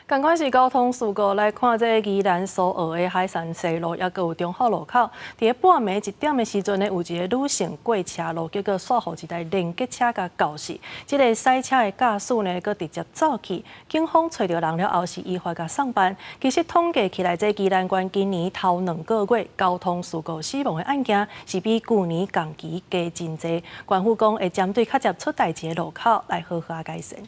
仝款是交通事故，來看這個宜蘭蘇澳的海山西路，抑閣有中好路口，佇咧半暝1點的時陣呢，有一個女性過車路，結果煞予一台連結車共攪死。這个賽車的駕駛呢，閣直接走去，警方揣著人了後是依法共送辦。其實統計起來，這宜蘭縣今年頭2個月交通事故死亡的案件，是比舊年仝期加真濟。縣府講會針對較捷出代誌的路口來好好改善。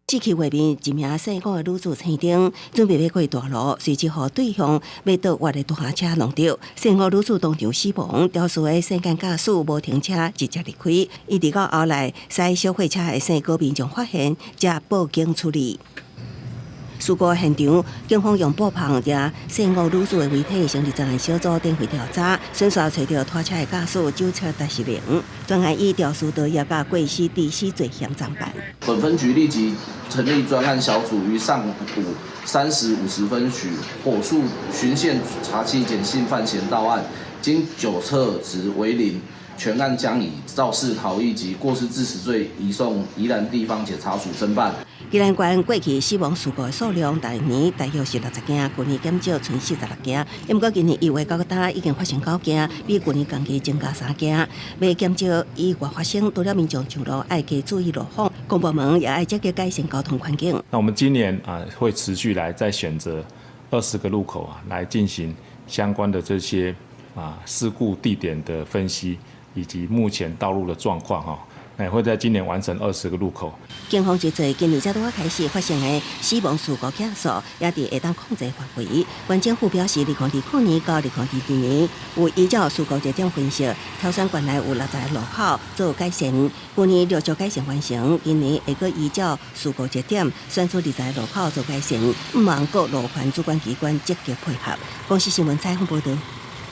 這起畫面，一名姓顧的女子青燈，準備欲過大路，隨即予對向欲倒彎的大車挵著，姓顧女子當場死亡。肇事的姓簡駕駛無停車，直接離開。一直到後來，駛小貨車的姓高民眾發現，才報警處理。事故現場，警方用布蠓將姓顧女子的遺體成立專案小組展開調查，審查揣著拖車的駕駛酒測達是零，專案以肇事逃逸佮過失致死罪嫌偵辦。本分局立即成立專案小組，於上午3時50分許火速循線查緝簡姓犯嫌到案，經酒測值為零，全案將以肇事逃逸及過失致死罪移送宜蘭地方檢察署偵辦。宜蘭縣過去死亡事故的數量，逐年大約是60件，舊年減少賰46件。毋過今年1月到今已經發生九件，比舊年同期增加三件。欲減少意外發生，除了民眾上路愛加注意路況，公部門也愛積極改善交通環境。那我們今年啊，會持續來再選擇20個路口啊，來進行相關的這些啊事故地點的分析，以及目前道路的狀況哈。也會在今年完成20個路口。警方指出，今年才拄仔開始發生的死亡事故件數，也佇會當控制範圍。縣政府表示，2024年到2022年，有依照事故熱點分析，挑選縣內有60個路口做改善。舊年陸續改善完成，今年會閣依照事故熱點選出20個路口做改善，向望各路環主管機關積極配合。公視新聞採訪報導。